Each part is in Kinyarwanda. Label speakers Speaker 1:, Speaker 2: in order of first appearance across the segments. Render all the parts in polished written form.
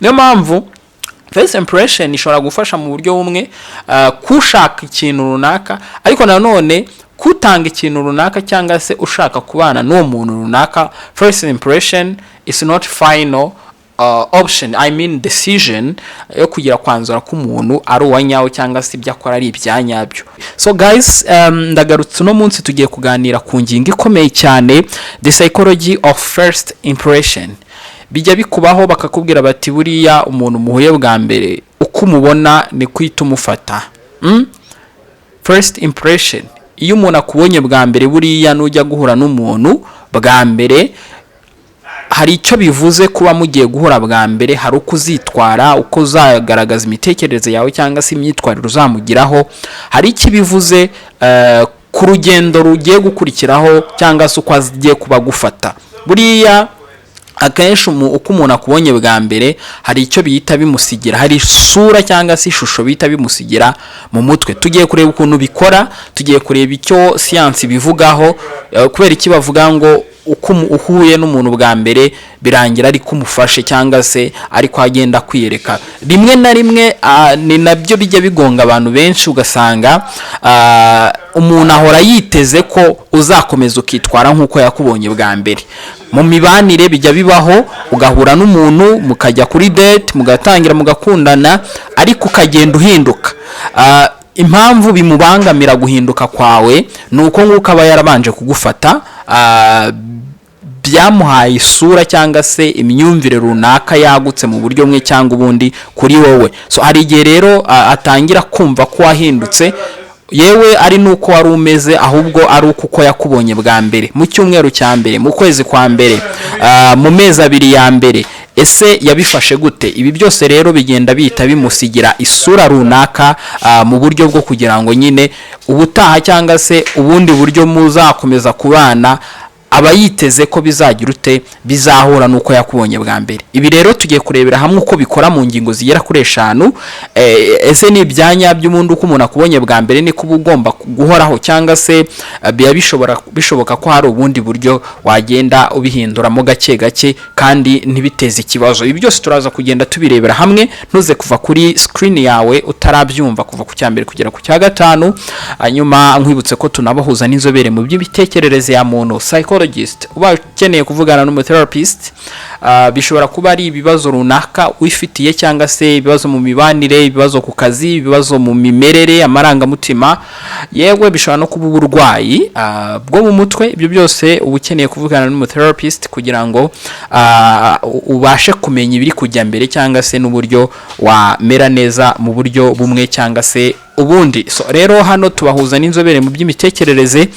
Speaker 1: Niyo mpamvu first impression ishobora gufasha mu buryo bumwe kushaka ikintu runaka, ariko nanone kutanga ikintu runaka cyangwa se ushaka kubana n'uwo muntu runaka, first impression is not final option, I mean decision yo kugira kwanzura ko umuntu ari uwa nyawo cyangwa se ibyo akora ari ibya nyabyo. So guys, ndagarutse uno munsi, tugiye kuganira ku ngingo ikomeye cyane, the psychology of first impression. Bijya bikubaho bakakubwira bati: "Buriya umuntu muhuye bwa mbere, uko umubona ni uhita umufata." First impression, iyo umuntu akubonye bwa mbere, buriya nujya guhura n'umuntu bwa mbere, hari icyo bivuze kuba mugiye guhura bwa mbere, hari uko uzitwara, uko uzagaragaza imitekerereze yawe cyangwa se imyitwarire uzamugiraho, hari icyo bivuze ku rugendo rugiye gukurikiraho cyangwa se uko agiye kuba agufata. Buriya akenshi uko umuntu akubonye bwa mbere, hari icyo bihita bimusigira, hari isura cyangwa se ishusho bihita bimusigira mu mutwe. Tugiye kureba ukuntu bikora, tugiye kureba icyo siyansi ibivugaho, kubera iki bavuga ngo uko uhuye n'umuntu bwa mbere birangira ariko umufashe cyangwa se ariko agenda kwiyereka. Rimwe na rimwe ni nabyo bijya bigonga abantu benshi, ugasanga umuntu ahora yiteze ko uzakomeza ukitwara nk'uko yakubonye bwa mbere. Mu mibanire bijya bibaho, ugahura n'umuntu mukajya kuri date, mugatangira mugakundana, ariko ukagenda uhinduka. Impamvu bimubangamira guhinduka kwawe ni uko nguko aba yarabanje kugufata, byamuhaye isura cyangwa se imyumvire runaka yagutse mu buryo bumwe cyangwa ubundi kuri wowe. So hari igihe rero atangira kumva ko wahindutse, yewe ari nuko wari umeze, ahubwo ari uko yakubonye bwa mbere, mu cyumweru cya mbere, mu kwezi kwa mbere, mu mezi 2 ya mbere. Ese yabifashe gute? Ibi byose rero bigenda bihita bimusigira isura runaka, mu buryo bwo kugira ngo nyine ubutaha cyangwa se ubundi buryo muzakomeza kubana, aba yiteze ko bizagira ute, bizahura n'uko yakubonye bwa mbere. Ibi rero tugiye kurebera hamwe uko bikora mu ngingo zigera kuri eshanu. Ese ni ibyanya by'ubundi uko umuntu akubonye bwa mbere niko uba ugomba guhoraho, cyangwa se biba bishobora bishoboka ko hari ubundi buryo wagenda ubihinduramo gake gake kandi ntibiteze ikibazo? Ibi byose turaza kugenda tubirebera hamwe. Ntuze kuva kuri screen yawe utarabyumva kuva ku cya mbere kugera ku cya gatanu. Hanyuma nkwibutse ko tunabahuza n'inzobere mu by'imitekerereze ya muntu, psychologist. Uba ukeneye kuvugana n'umutherapist, bishobora kuba ari ibibazo runaka wifitiye cyangwa se ibibazo mu mibanire, ibibazo ku kazi, ibibazo mu mimerere, amarangamutima, yewe bishobora no kuba uburwayi bwo mu mutwe. Ibyo byose uba ukeneye kuvugana n'umutherapist kugira ngo ubashe kumenya ibiri kujya mbere cyangwa se n'uburyo wamera neza mu buryo bumwe cyangwa se ubundi. So rero hano tubahuza n'inzobere mu by'imitekerereze.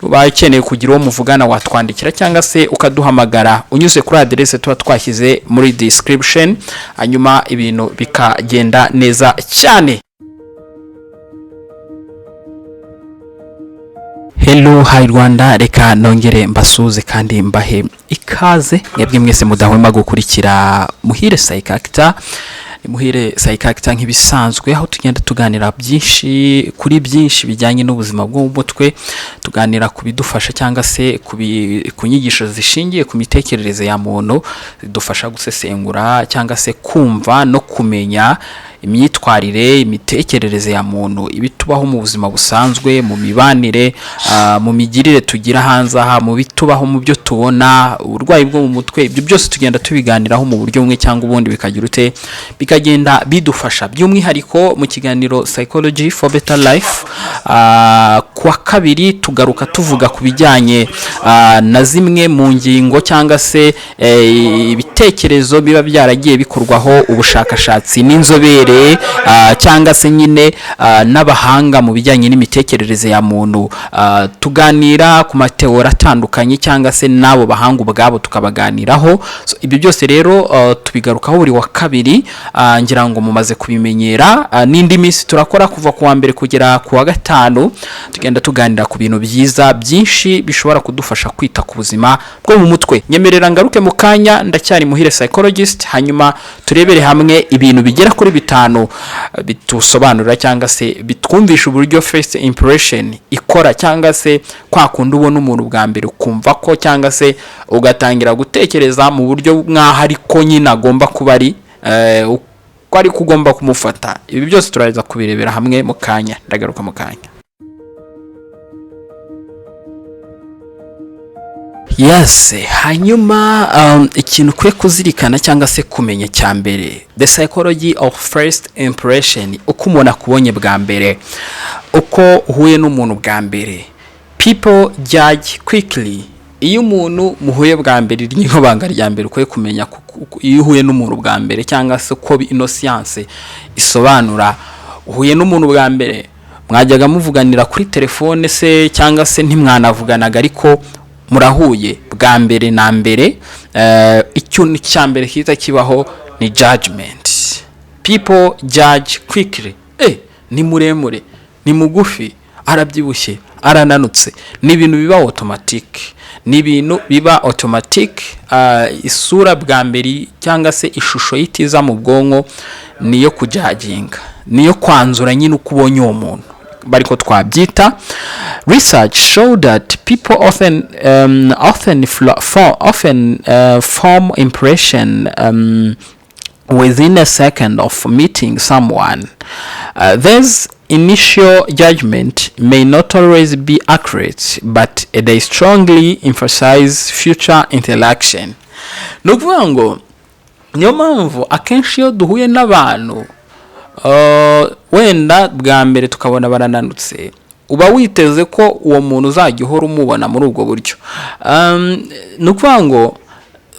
Speaker 1: Ubaye ukeneye kugira uwo muvugana, watwandikira cyangwa se ukaduhamagara unyuze kuri aderese tuba twashyize muri description, hanyuma ibintu bikagenda neza cyane. Hello, hi Rwanda, reka nongere mbasuhuze kandi mbahe ikaze mwebwe mwese mudahwema gukurikira Muhire Psychactor. Ni Muhire Psychactor nk'ibisanzwe, aho tugenda tuganira byinshi kuri byinshi bijyanye n'ubuzima bwo mu mutwe, tuganira ku bidufasha cyangwa se ku nyigisho zishingiye ku mitekerereze ya muntu, zidufasha gusesengura cyangwa se kumva no kumenya imyitwarire, imitekerereze ya muntu, ibitubaho mu buzima busanzwe, mu mibanire, mu migirire tugira hanze aha, mu bitubaho, mu byo tubona, uburwayi bwo mu mutwe. Ibyo byose tugenda tubiganiraho mu buryo bumwe cyangwa ubundi, bikagira ute, bikagenda bidufasha. By'umwihariko mu kiganiro Psychology for Better Life, ku wa kabiri tugaruka tuvuga ku bijyanye na zimwe mu ngingo cyangwa se ibitekerezo biba byaragiye bikorwaho ubushakashatsi n'inzobere, cyangwa se nyine n'abahanga mu bijyanye n'imitekerereze ya muntu. Tuganira ku mateori atandukanye cyangwa se n'abo bahanga ubwabo tukabaganiraho. So, ibyo byose rero tubigarukaho buri wa kabiri, ngira ngo mumaze kubimenyera. N'indi minsi turakora kuva ku wa mbere kugera ku wa gatanu, tugenda tuganira ku bintu byiza byinshi bishobora kudufasha kwita ku buzima bwo mu mutwe. Nyemerera ngaruke mu kanya, ndacyari Muhire Psychologist, hanyuma turebere hamwe ibintu bigera kuri bitanu bitusobanurira cyangwa se bitwumvisha uburyo first impression ikora, cyangwa se kwa kundi ubona umuntu bwa mbere ukumva ko cyangwa se ugatangira gutekereza mu buryo nk'aho ariko nyine agomba kuba ari. uko ariko ugomba kumufata. Ibi byose turaza kubirebera hamwe mu kanya. Ndagaruka mu kanya. Yes, hanyuma ikintu ukwiye kuzirikana cyangwa se kumenya cya mbere, the psychology of first impression, uko umuntu akubonye bwa mbere, uko uhuye n'umuntu bwa mbere. People judge quickly. Iyo umuntu muhuye bwa mbere, iri niho banga rya mbere ukwiye kumenya iyo uhuye n'umuntu bwa mbere, cyangwa se uko ino siyanse isobanura. Uhuye n'umuntu bwa mbere, mwajyaga muvuganira kuri telefone se, cyangwa se ntimwanavuganaga, ariko murahuye bwa mbere na mbere, ikintu cya mbere kiza kibaho ni judgment. People judge quickly. Ni muremure, ni mugufi, arabyibushye, arananutse. Ni ibintu biba automatic, ni ibintu biba automatic. Isura bwa mbere cyangwa se ishusho yitiza mu bwonko niyo kujudginga, niyo kwanzura nyine uko ubonye uwo muntu, bariko twabyita. Research show that people often form impression within a second of meeting someone. This initial judgment may not always be accurate, but they strongly emphasize future interaction. Ni ukuvuga ngo niyo mpamvu akenshi iyo duhuye n'abantu wenda bwa mbere tukabona barananutse, uba witeze ko uwo muntu uzajya uhora umubona muri ubwo buryo. Ni ukuvuga ngo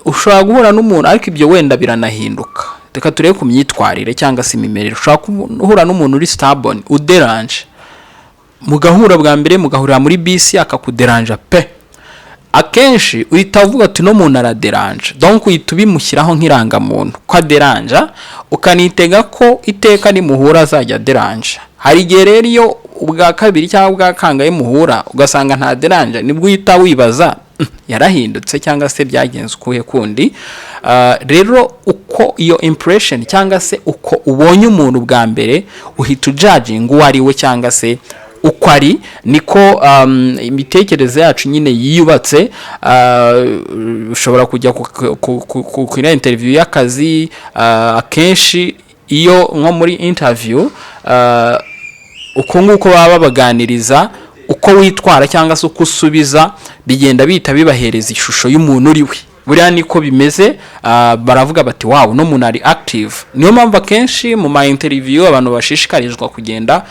Speaker 1: ushobora guhura n'umuntu, ariko ibyo wenda biranahinduka. Reka turebe ku myitwarire cyangwa se imimerere. Ushobora guhura n'umuntu uri stubborn, uderanje, mugahura bwa mbere, mugahurira muri bisi, akakuderanja pe. Akenshi uhita uvuga ati: "No muntu araderanja." Donc uhita ubimushyiraho nk'irangamuntu ko aderanja, ukanitega ko iteka nimuhura azajya aderanja. Hari igihe rero iyo ubwa kabiri cyangwa ubwa kangahe muhura ugasanga ntaderanja, nibwo uhita wibaza: "Yarahindutse cyangwa se byagenze ukuhe kundi?" Rero uko iyo impression cyangwa se uko ubonye umuntu bwa mbere, uhita ujudginga uwo ari we cyangwa se uko ari. Niko imitekerereze yacu nyine yiyubatse. Ushobora kujya kuri interview y'akazi. Akenshi iyo nko muri interview, uko nguko baba babaganiriza, uko witwara cyangwa se uko usubiza, bigenda bihita bibahereza ishusho y'umuntu uri we. Buriya niko bimeze. Baravuga bati: "Wow, uno muntu ari active." Niyo mpamvu akenshi mu ma interview abantu bashishikarizwa kugenda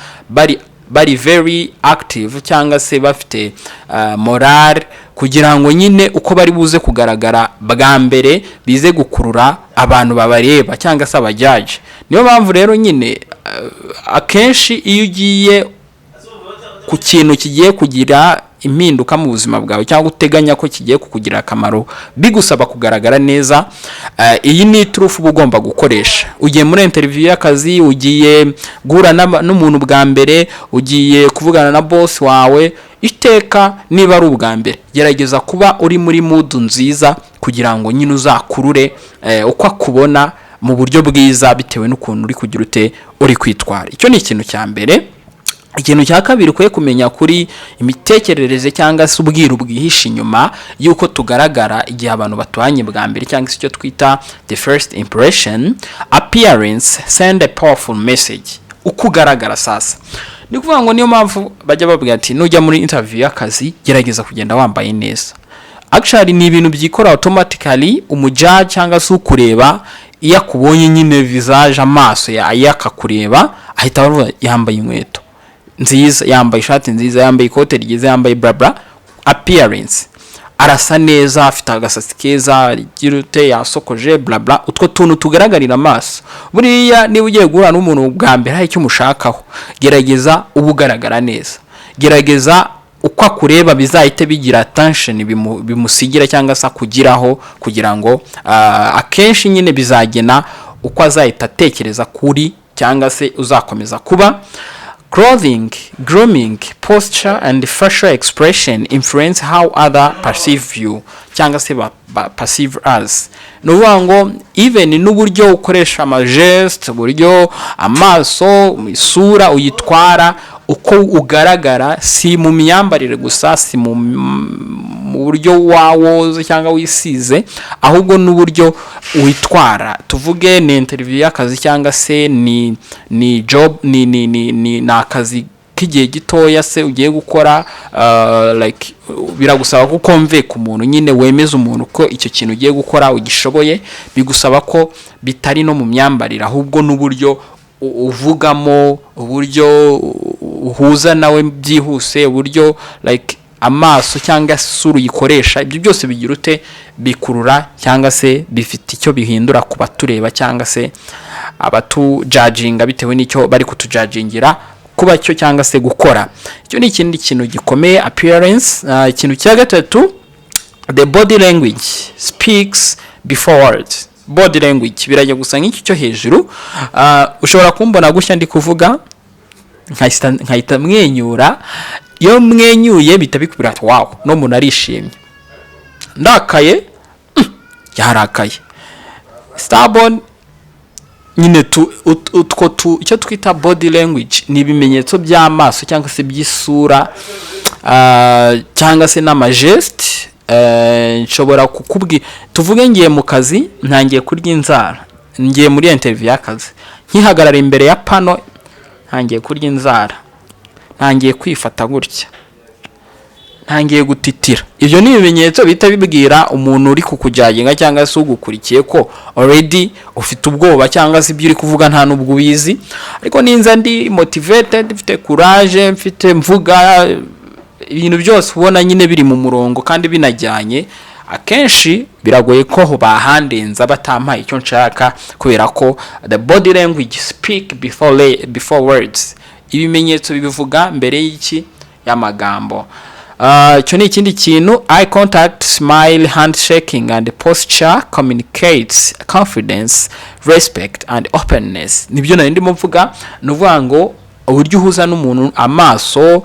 Speaker 1: bari very active cyangwa se bafite morale, kugira ngo nyine uko bari buze kugaragara bwa mbere bize gukurura abantu babareba cyangwa se abajudge. Niyo mpamvu rero nyine akenshi iyo ugiye ku kintu kigiye kugira impinduka mu buzima bwawe cyangwa uteganya ko kigiye kukugirira akamaro, bigusaba kugaragara neza. Iyi ni iturufu uba ugomba gukoresha. Ugiye muri interview y'akazi, ugiye guhura n'umuntu bwa mbere, ugiye kuvugana na boss wawe, iteka niba ari ubwa mbere, gerageza kuba uri muri mood nziza kugira ngo nyine uzakurure uko akubona mu buryo bwiza, bitewe n'ukuntu uri kugira ute, uri kwitwara. Icyo ni ikintu cya mbere. Ikintu cya kabiri ukwiye kumenya kuri imitekerereze cyangwa se ubwiru bwihishe inyuma y'uko tugaragara igihe abantu batuhanye bwa mbere, cyangwa se icyo twita the first impression: appearance send a powerful message. Uko ugaragara sasa, ni ukuvuga ngo niyo mpamvu bajya babwira ati: "Nujya muri interview y'akazi, gerageza kugenda wambaye neza." Actually ni ibintu byikora automatically. Umujudge cyangwa se ukureba, iyo akubonye nyine visage, amaso ya akakureba, ahita avuga: "Yambaye inkweto nziza, yambaye ishati nziza, yambaye ikote ryiza, yambaye bla bla." Appearance, arasa neza, afite agasatsi keza, gira ute, yasokoje, bla bla. Utwo tuntu tugaragarira amaso. Buriya niba ugiye guhura n'umuntu bwa mbere, hari icyo umushakaho, gerageza uba ugaragara neza. Gerageza uko akureba bizahite bigira attention bimusigira cyangwa se akugiraho, kugira ngo akenshi nyine bizagena uko azahita atekereza kuri cyangwa se uzakomeza kuba. Clothing, grooming, posture and facial expression influence how other perceive you. cyangwa se ba perceive us. Ni ukuvuga ngo even n'uburyo ukoresha amageste, uburyo amaso, isura uyitwara, uko ugaragara, si mu myambarire gusa, si mu buryo wawoze cyangwa wisize, ahubwo n'uburyo witwara. Tuvuge ni interview y'akazi cyangwa se ni job, ni akazi k'igihe gitoya se ugiye gukora, like biragusaba ko uconvinca umuntu nyine, wemeza umuntu ko icyo kintu ugiye gukora ugishoboye. Bigusaba ko bitari no mu myambarire, ahubwo n'uburyo uvugamo, uburyo uhuza nawe byihuse, uburyo like amaso cyangwa isura uyikoresha. Ibyo byose bigira ute? Bikurura cyangwa se bifite icyo bihindura ku batureba cyangwa se abatujudginga, bitewe n'icyo bari kutujudgingira kuba cyo cyangwa se gukora. Icyo ni ikindi kintu gikomeye, appearance. Ikintu cya gatatu, the body language speaks before words. Body language birajya gusa nk'iki cyo hejuru. Ushobora kumbona gutya ndi kuvuga, nkahita mwenyura. Iyo mwenyuye bihita bikubwira ati: "Wow, no muntu arishimye." Ndakaye, yarakaye, stubborn nyine tu utwo tu icyo twita body language ni ibimenyetso by'amaso cyangwa se by'isura, cyangwa se n'amageste. Nshobora kukubwira, tuvuge ngiye mu kazi, ntangiye kurya inzara, ngiye muri interview y'akazi, nkihagarara imbere ya panel ntangiye kurya inzara, ntangiye kwifata gutya, ntangiye gutitira. Ibyo ni ibimenyetso bihita bibwira umuntu uri kukujudginga cyangwa se ugukurikiye ko already ufite ubwoba, cyangwa se ibyo uri kuvuga nta n'ubwo ubizi. Ariko ninza ndi motivated, mfite courage, mfite mvuga ibintu byose ubona nyine biri mu murongo kandi binajyanye, akenshi biragoye ko bahandenza batampaye icyo nshaka, kubera ko the body language speak before words. Ibimenyetso bibivuga mbere y'iki? Y'amagambo. Icyo ni ikindi kintu. Eye contact, smile, handshaking and posture communicates confidence, respect and openness. Nibyo nari ndimo mvuga. Ni ukuvuga ngo uburyo uhuza n'umuntu amaso,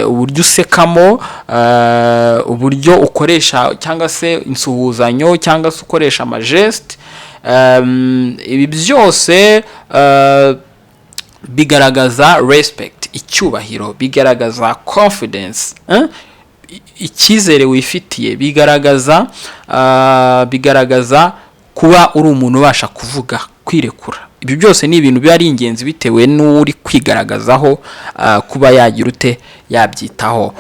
Speaker 1: uburyo usekamo, uburyo ukoresha cyangwa se insuhuzanyo cyangwa se ukoresha amageste, ibi byose bigaragaza respect, icyubahiro, bigaragaza confidence, eh? Icyizere wifitiye, bigaragaza kuba uri umuntu ubasha kuvuga, kwirekura. Ibyo byose ni ibintu biba ari ingenzi bitewe n'uri kwigaragazaho, kuba yagira ute? Yabyitaho.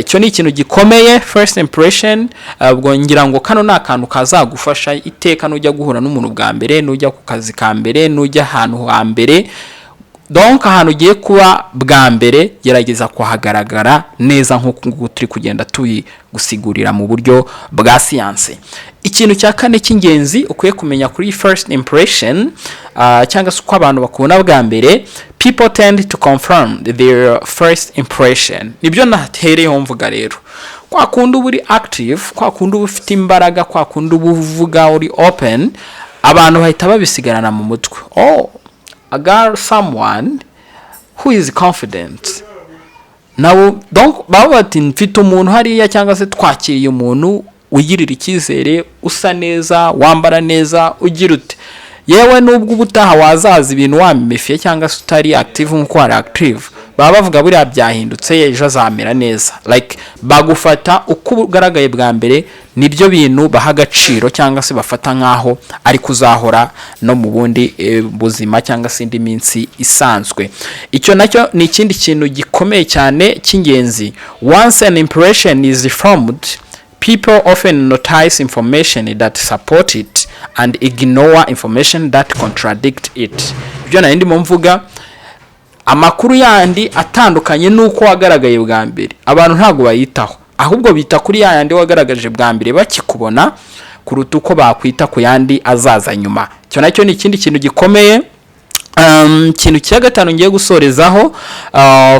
Speaker 1: Icyo ni ikintu gikomeye, first impression. Ubwo ngira ngo kano ni akantu kazagufasha iteka nujya guhura n'umuntu bwa mbere, nujya ku kazi ka mbere, nujya ahantu hambere. Donc ahantu ugiye kuba bwa mbere, gerageza kuhagaragara neza nk'uku nguku turi kugenda tuyigusigurira mu buryo bwa siyanse. Ikintu cya kane cy'ingenzi ukwiye kumenya kuri first impression, cyangwa se uko abantu bakubona bwa mbere, people tend to confirm their first impression. Nibyo nahereyeho mvuga rero, kwa kundi uba uri active, kwa kundi uba ufite imbaraga, kwa kundi uba uvuga uri open, abantu bahita babisigarana mu mutwe: "Oh, I got someone who is confident." Nabo donc baba bati: "Mfite umuntu hariya," cyangwa se "twakiriye umuntu wigirira icyizere, usa neza, wambara neza, ugira ute." Yewe, nubwo ubutaha wazaza ibintu wamifiye cyangwa se utari active nk'uko wari active, baba bavuga: "Buriya byahindutse, ejo azamera neza." Like bagufata uko ugaragaye bwa mbere, nibyo bintu baha agaciro cyangwa se bafata nk'aho ari kuzahora no mu bundi buzima cyangwa se indi minsi isanzwe. Icyo nacyo ni ikindi kintu gikomeye cyane cy'ingenzi. Once an impression is formed, people often notice information that support it and ignore information that contradict it. Ibyo nari ndimo mvuga, amakuru yandi atandukanye n'uko wagaragaye bwa mbere, abantu ntabwo bayitaho, ahubwo bita kuri ya yandi wagaragaje bwa mbere bakikubona kuruta uko bakwita ku yandi azaza nyuma. Icyo nacyo ni ikindi kintu gikomeye. Ikintu cya gatanu ngiye gusorezaho,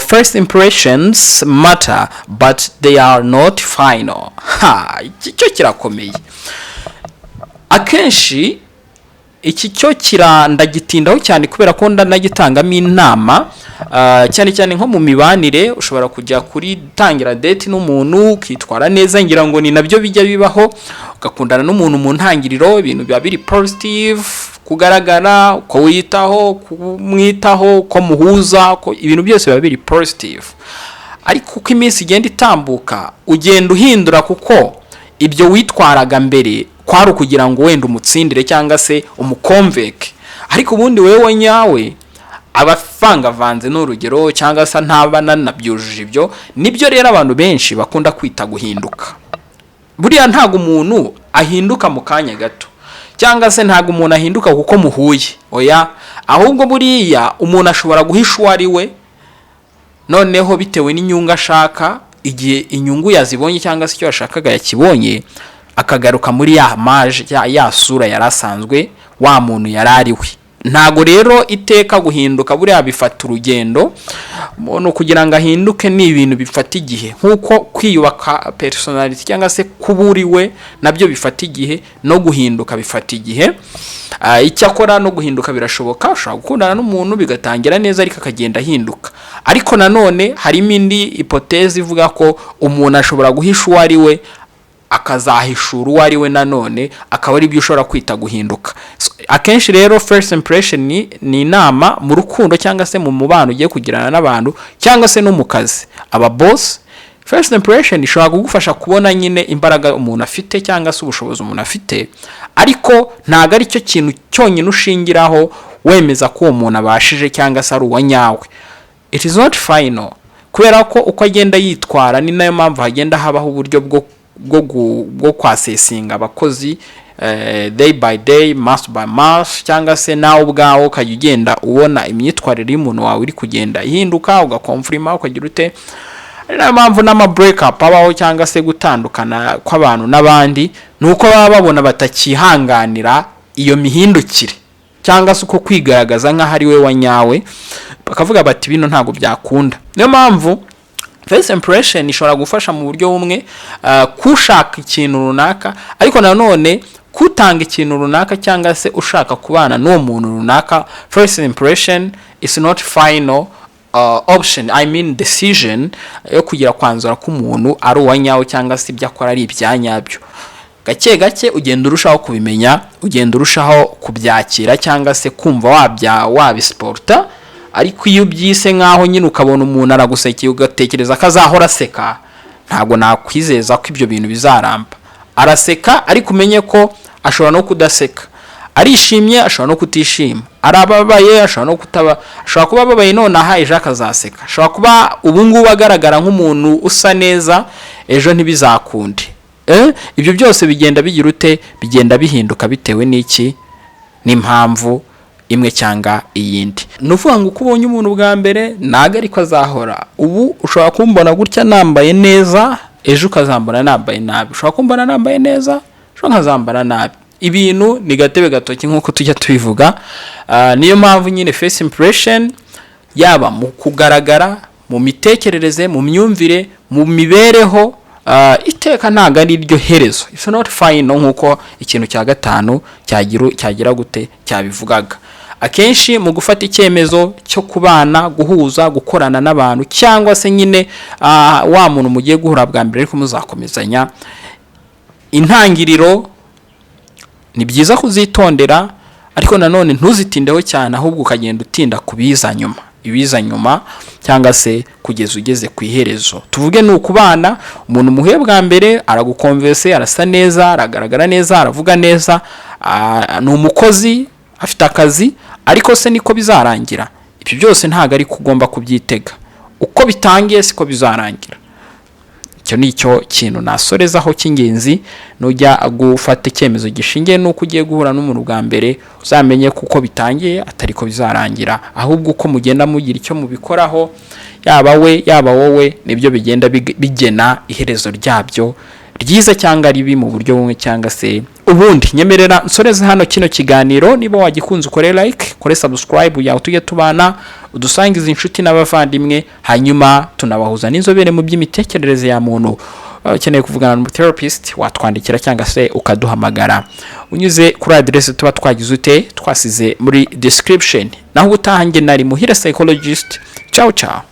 Speaker 1: first impressions matter but they are not final. Ha, iki cyo kirakomeye. Akenshi Iki cyo ndagitindaho cyane kubera ko ndanagitangamo inama, cyane cyane nko mu mibanire. Ushobora kujya kuri tangira date n'umuntu, ukitwara neza, ngira ngo ni nabyo bijya bibaho, ugakundana n'umuntu mu ntangiriro, ibintu biba biri positive, kugaragara uko wiyitaho, kumwitaho, uko muhuza, uko ibintu byose biba biri positive. Ariko uko iminsi igenda itambuka, ugenda uhindura, kuko ibyo witwaraga mbere kwari ukugira ngo wenda umutsindire cyangwa se umukonvince, ariko ubundi wowe nyawe aba avangavanze n'urugero, cyangwa se ntaba nanabyujuje. Ibyo nibyo rero abantu benshi bakunda kwita guhinduka. Buriya ntabwo umuntu ahinduka mu kanya gato, cyangwa se ntabwo umuntu ahinduka kuko muhuye, oya. Ahubwo buriya umuntu ashobora guhisha uwo ari we, noneho bitewe n'inyungu ashaka, igihe inyungu yazibonye cyangwa se icyo yashakaga yakibonye, akagaruka muri ya image ya sura yari asanzwe, wa muntu yari ari we. Ntabwo rero iteka guhinduka, buriya bifata urugendo. Umuntu kugira ngo ahinduke ni ibintu bifata igihe, nk'uko kwiyubaka personality cyangwa se kuba uri we nabyo bifata igihe, no guhinduka bifata igihe. Icyakora no guhinduka birashoboka. Ushobora gukundana n'umuntu bigatangira neza, ariko akagenda ahinduka. Ariko nanone harimo indi hypothèse ivuga ko umuntu ashobora guhisha uwo ari we, akazahishura uwo ari we nanone, akaba ari byo ushobora kwita guhinduka. So, akenshi rero first impression ni inama mu rukundo cyangwa se mu mubano ugiye kugirana n'abantu, cyangwa se no mu kazi, aba boss. First impression ishobora kugufasha kubona nyine imbaraga umuntu afite cyangwa se ubushobozi umuntu afite, ariko ntabwo ari cyo kintu cyonyine ushingiraho wemeza ko uwo muntu abashije cyangwa se ari uwa nyawe. It is not final, kubera ko uko agenda yitwara, ni nayo mpamvu hagenda habaho uburyo bwo kwassessinga abakozi day by day, month by month, cyangwa se nawe ubwawe ukajya ugenda ubona imyitwarire y'umuntu wawe iri kugenda ihinduka, ugaconfirma, ukagira ute. Ari nayo mpamvu n'ama break up abaho, cyangwa se gutandukana kw'abantu n'abandi, ni uko baba babona batakihanganira iyo mihindukire cyangwa se uko kwigaragaza nk'aho ari we wa nyawe, bakavuga bati: "Bino ntabwo byakunda." Niyo mpamvu first impression ishobora gufasha mu buryo bumwe kushaka ikintu runaka, ariko nanone kutanga ikintu runaka cyangwa se ushaka kubana n'uwo muntu runaka, first impression is not final option, I mean decision yo kugira kwanzura ko umuntu ari uwa nyawe cyangwa se ibyo akora ari ibya nyabyo. Gake gake ugenda urushaho kubimenya, ugenda urushaho kubyakira cyangwa se kumva wabisupporta. Ariko iyo ubyise nk'aho nyine ukabona umuntu aragusekeye, ugatekereza ko azahora aseka, ntabwo nakwizeza ko ibyo bintu bizaramba. Araseka, ariko umenye ko ashobora no kudaseka. Arishimye, ashobora no kutishima. Arababaye, ashobora no kutaba, ashobora kuba ababaye nonaha, ejo akazaseka. Ashobora kuba ubu ngubu agaragara nk'umuntu usa neza, ejo ntibizakunde. Ibyo byose bigenda bigira ute? Bigenda bihinduka bitewe n'iki? N'impamvu imwe cyangwa iyindi. Ni ukuvuga ngo uko ubonye umuntu bwa mbere ntabwo ariko azahora. Ubu ushobora kumbona gutya nambaye neza, ejo ukazambona nambaye nabi. Ushobora kumbona nambaye neza, ejo nkazambara nabi. Ibintu ni gatebe gatoki nk'uko tujya tubivuga. Niyo mpamvu nyine first impression, yaba mu kugaragara, mu mitekerereze, mu myumvire, mu mibereho, iteka ntabwo ari ryo herezo. It's not final, nk'uko ikintu cya gatanu cyagira gute cyabivugaga. Akenshi mu gufata icyemezo cyo kubana, guhuza, gukorana n'abantu, cyangwa se nyine wa muntu mugiye guhura bwa mbere ariko muzakomezanya, intangiriro ni byiza kuzitondera, ariko nanone ntuzitindeho cyane, ahubwo ukagenda utinda ku biza nyuma, ibiza nyuma, cyangwa se kugeza ugeze ku iherezo. Tuvuge ni ukubana, umuntu muhuye bwa mbere araguconvince, arasa neza, aragaragara neza, aravuga neza, ni umukozi, afite akazi, ariko se niko bizarangira? Ibyo byose ntabwo ariko ugomba kubyitega. Uko bitangiye siko bizarangira. Icyo ni cyo kintu nasorezaho cy'ingenzi. Nujya gufata icyemezo gishingiye n'uko ugiye guhura n'umuntu bwa mbere, uzamenye ko uko bitangiye atari ko bizarangira, ahubwo uko mugenda mugira icyo mubikoraho, yaba we yaba wowe, nibyo bigenda bigena iherezo ryabyo, ryiza cyangwa ribi, mu buryo bumwe cyangwa se ubundi. Nyemerera nsoreze hano kino kiganiro. Niba wagikunze, ukore like, ukore subscribe yawe, tujye tubana, udusangize inshuti n'abavandimwe, hanyuma tunabahuza n'inzobere mu by'imitekerereze ya muntu. Ukeneye kuvugana n'umutherapist, watwandikira cyangwa se ukaduhamagara unyuze kuri aderese tuba twagize ute, twasize muri description. Naho ubutaha, njye nari Muhire Psychologist. Ciao ciao.